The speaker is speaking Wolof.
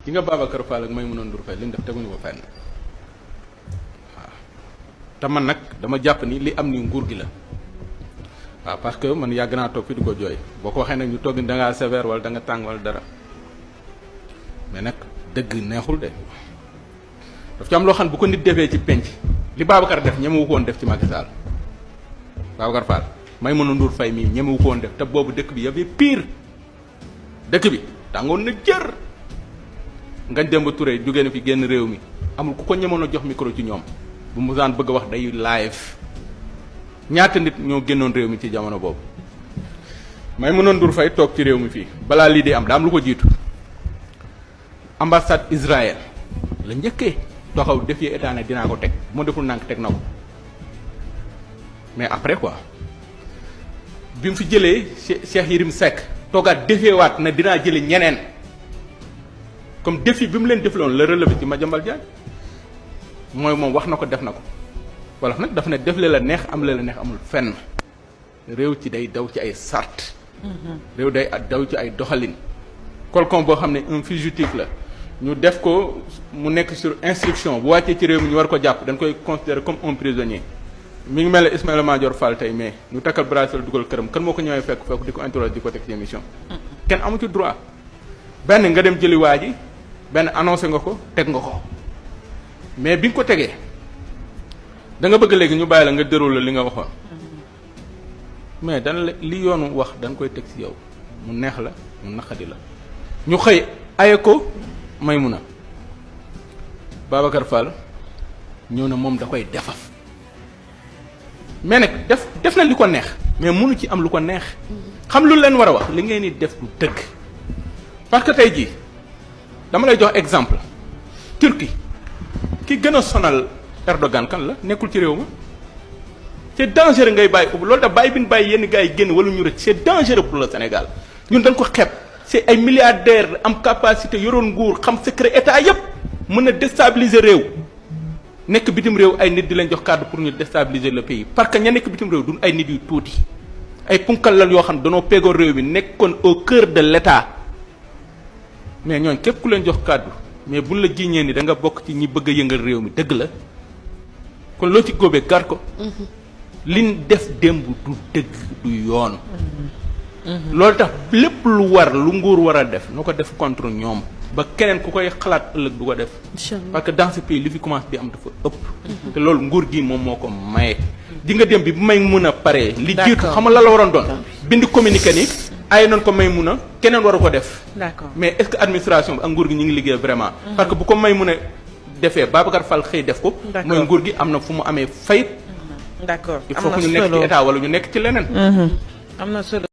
ki nga Babacar Fall ak Maïmouna Ndour Faye li ñu def teguñu ko fenn waaw te man nag dama jàpp ni li am ni nguur gi la waaw parce que man yàgg naa toog fi di ko jooy boo ko waxee nag ñu toog ni da ngaa sévère wala da nga tàng wala dara mais nag dëgg neexul de daf ci am loo xam ne bu ko nit defee ci penc li Babacar def ñemewu ko woon def ci Macky Sall Babacar Fall Maïmouna Ndour Faye mii ñemewu ko woon def te boobu dëkk bi yëpp pire dëkk bi tàngoon na jër Ngagne Demba Touré jóge na fi génn réew mi amul ku ko ñemoon a jox micro ci ñoom bu mu daan bëgg a wax day live ñaata nit ñoo génnoon réew mi ci jamono boobu Maïmouna Ndour Faye toog ci réew mi fii balaa lii di am daa am lu ko jiitu ambassade Israël la njëkkee taxaw défier état ne dinaa ko teg moo deful nànk teg na ko mais après quoi bi mu fi jëlee Cheikh Yérim Seck toogaat défier waat ne dinaa jële ñeneen comme défi bi mu leen defloon la relevé ci Madiambal Diagne mooy moom wax na ko def na ko wala nag dafa ne def le la neex am le la neex amul fenn réew ci day daw ci ay sart réew day daw ci ay doxalin quelqu'un boo xam ne un fugitif la ñu def ko mu nekk sur instruction bu wàccee ci réew mi ñu war ko jàpp dañ koy considérer comme un prisonnier mi ngi mel ne Ismaïla Madior Fall tey mais ñu takkal bracelet dugal këram kan moo ko ñëwee fekk di ko interroger di ko teg ci émission kenn amu ci droit benn nga dem jëli waa ji benn annoncé nga ko teg nga ko mais bi nga ko tegee da nga bëgg léegi ñu bàyyi la nga déroulé li nga waxoon mais dana la li yoonu wax dañ koy teg ci yow mu neex la mu naqadi la ñu xëy aye ko Maïmouna Babacar Fall ñëw na moom da koy defaf mais nag def na li ko neex mais mënu ci am lu ko neex xam lu leen war a wax li ngeen di def du dëgg parce que tey jii dama lay jox exemple Turquie ki gën a sonal Erdogan kan la nekkul ci réew ma c'est dangereux ngay bàyyi ko loolu tax bàyyi bi ñu bàyyi yenn gars yi génn wala ñu rëcc c'est dangereux pour le Sénégal ñun dañ ko xeeb c'est ay milliardaires am capacité yoroon nguur xam secret état yépp mën a déstabiliser réew nekk bitim réew ay nit di leen jox cadre pour ñu déstabiliser le pays parce que ña nekk bitim réew duñ ay nit yu tuuti ay punkal la yoo xam ne danoo peegoon réew mi nekkoon au cœur de l'état mais ñooñ képp ku leen jox cadre mais buñ la jiiñee ni da nga bokk ci ñi bëgg a yëngal réew mi dëgg la kon loo ci góobee gar ko liñ def démb du dëgg du yoon loolu tax lépp lu war lu nguur war a def nu ko def contre ñoom ba keneen ku koy xalaat ëllëg du ko def parce que dans ce pays li fi commencé di am dafa ëpp te loolu nguur gi moom moo ko maye di nga dem bi bu may mun a paree li jiitu xam nga la la waroon doon bind communiqué ni ay noonu ko may mun a keneen waru ko def mais est-ce que administration bi ak nguur gi ñu ngi liggéey vraiment parce que bu ko may mun a defee Babacar Fall xëy def ko mooy nguur gi am na fu mu amee fayit d'accord il faut que ñu nekk ci état wala ñu nekk ci leneen am na solo